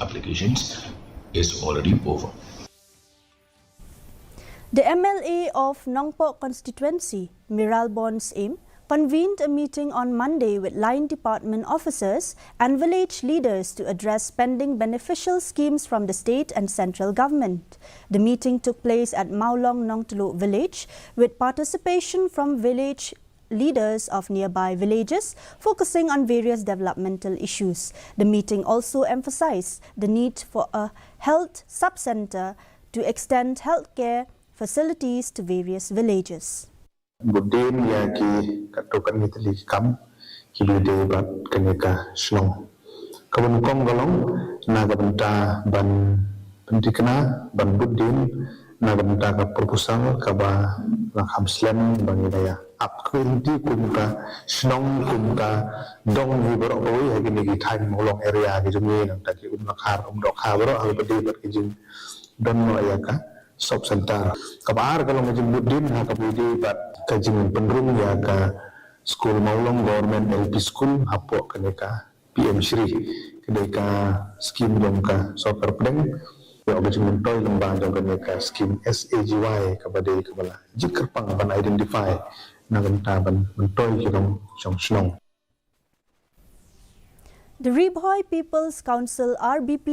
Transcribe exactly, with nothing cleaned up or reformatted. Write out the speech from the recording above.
applications is already over. The M L A of Nongpoh constituency, Mayralborn Syiem, convened a meeting on Monday with line department officers and village leaders to address pending beneficial schemes from the state and central government. The meeting took place at Mawlong Nongtluh village with participation from village leaders of nearby villages, focusing on various developmental issues. The meeting also emphasized the need for a health sub-center to extend healthcare facilities to various villages. Budin ïa ki katto katne tylli ki kam ki ba ïadei bad kane ka shnong. Kaba nyngkong ka long na ka bynta ban pynthikna ban budin na ka bynta ka proposal kaba la kham slem ba ngi da ïa ap ka lynti kum ka shnong kum ka dong hi baroh kawei ha kine ki thaiñ Mawlong area ki jong ngi, nangta ki Umlakhar, Umdohkha baroh ha kaba ïadei bad ka jingdon noh ïa ka sub center. Kaba ar ka long ka jingbudin ha kaba ïadei bad ka jingpynrung ïa ka skul Mawlong Government L P School hapoh kane ka P M Shri. Ka dei ka skim jong ka sorkar pdeng. Ïa ka jingmyntoi lyngba jong kane ka skim S A G Y kaba dei kaba la jingkyrpang ban identify na ka bynta ban myntoi ki kam jong shnong. The Ri Bhoi People's Council, R B P